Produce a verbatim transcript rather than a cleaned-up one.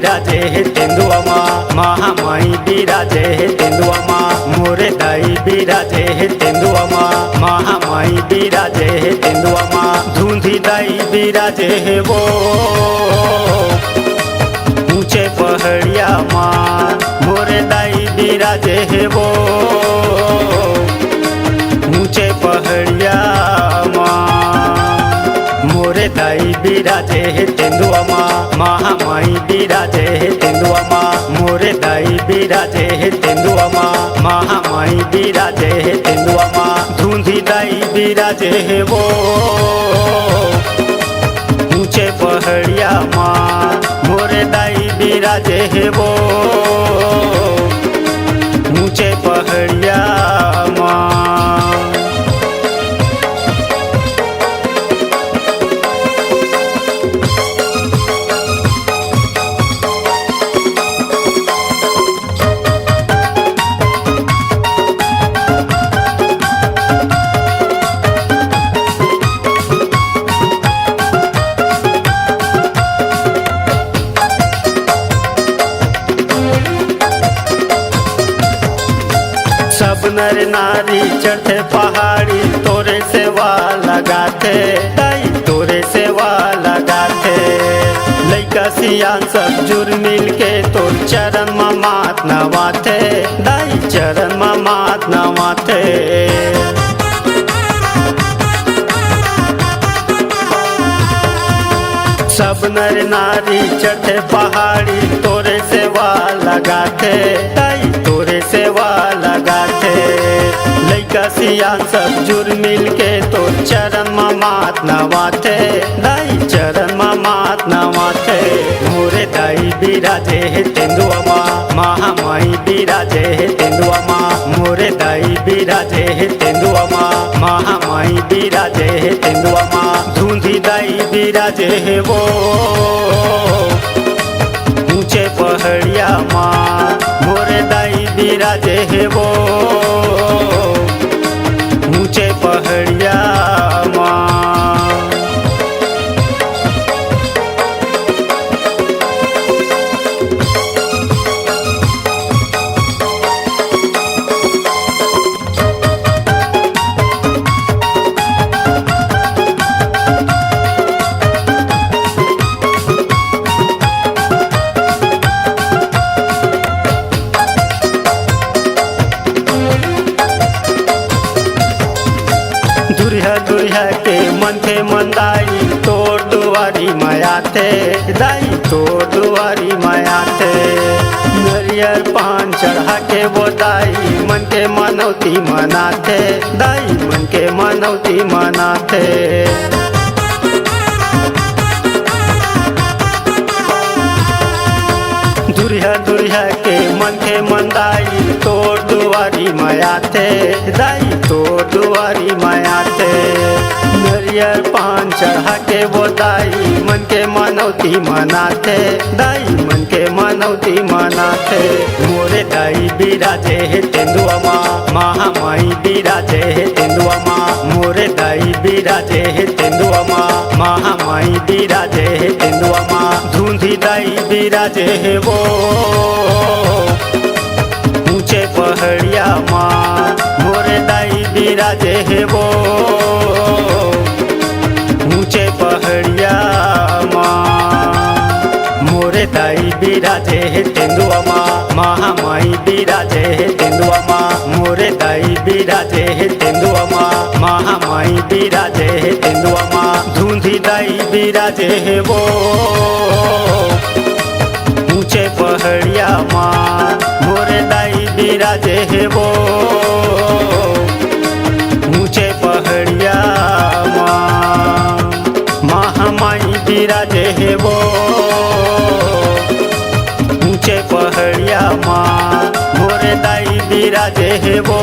बिराजे हे तेंदुआ मा, महामाई बिराजे हे तेंदुआ मा, मोरे दाई बिराजे हे तेंदुआ मा, महामाई बिराजे हे तेंदुआ मा, धुंधी दाई बिराजे हे वो ऊंचे पहाड़िया मा, मोरे दाई बिराजे हे वो ऊंचे पहाड़िया मा। मोरे दाई बिराजे हे तेंदुआ मा, महामाई बिराजे हे तेंदुआ मा, मोरे दाई बिराजे हे तेंदुआ मा, महामाई बिराजे हे तेंदुआ मा, धुंधी दाई बिराजे हे वो ऊंचे पहाड़िया मा, मोरे दाई बिराजे हे वो ऊंचे पहाड़िया मा। सब नर नारी चढ़थे पहाड़ी, तोरे सेवा लगाथे दाई, तोरे सेवा लगाथे। लइका सियान सब जुर मिल के तोर चरण म माथ नवाथे दाई, चरण म माथ नवाथे। सब नर नारी चढ़थे पहाड़ी, तोरे सेवा लगाथे दाई, तोरे सेवा लगाथे। लइका सियान सब जुर मिल के तोर चरण म माथ नवाथे दाई, चरण म माथ नवाथे। मोरे दाई बिराजे हे तेंदुआ मा, महामाई बिराजे हे तेंदुआ मा, मोरे दाई बिराजे हे तेंदुआ मा, महामाई बिराजे हे तेंदुआ मा, धुंधी दाई बिराजे हे वो ऊंचे पहाड़िया मा, मोरे दाई बिराजे हे वो ऊंचे पहाड़िया मा। दुरिहा दुरिहा के मनखे मन दाई तोर दुआरी म आथे, दाई तोर दुआरी म आथे। नरियर पान चढ़ा के वो दाई मन के मनौती मनाथे, दाई मन के मनौती मनाथे। दुरिहा दुरिहा के मनखे मन दाई तोर दुआरी म आथे, दाई तोर दुआरी म आथे। नरियर पान चढ़ा के वो दाई मन के मनौती मनाथे, दाई मन के मनौती मनाथे। मोरे दाई बिराजे हे तेंदुआ मा, महामाई बिराजे हे तेंदुआ मा, मोरे दाई बिराजे हे तेंदुआ मा, महामाई बिराजे हे तेंदुआ मा, धुंधी दाई बिराजे हे वो ऊंचे पहाड़िया मा, मोरे दाई बिराजे हे वो ऊंचे पहाड़िया मा। मोरे दाई बिराजे हे तेंदुआ मा, महामाई बिराजे हे तेंदुआ मा, मोरे दाई बिराजे हे तेंदुआ मा, महामाई बिराजे हे तेंदुआ मा, धुंधी दाई बिराजे हे वो ऊंचे पहाड़िया मा, मोरे दाई बिराजे हे वो ऊंचे पहाड़िया मा। महामाई बिराजे हे वो ऊंचे पहाड़िया मा, मोरे दाई बिराजे हे वो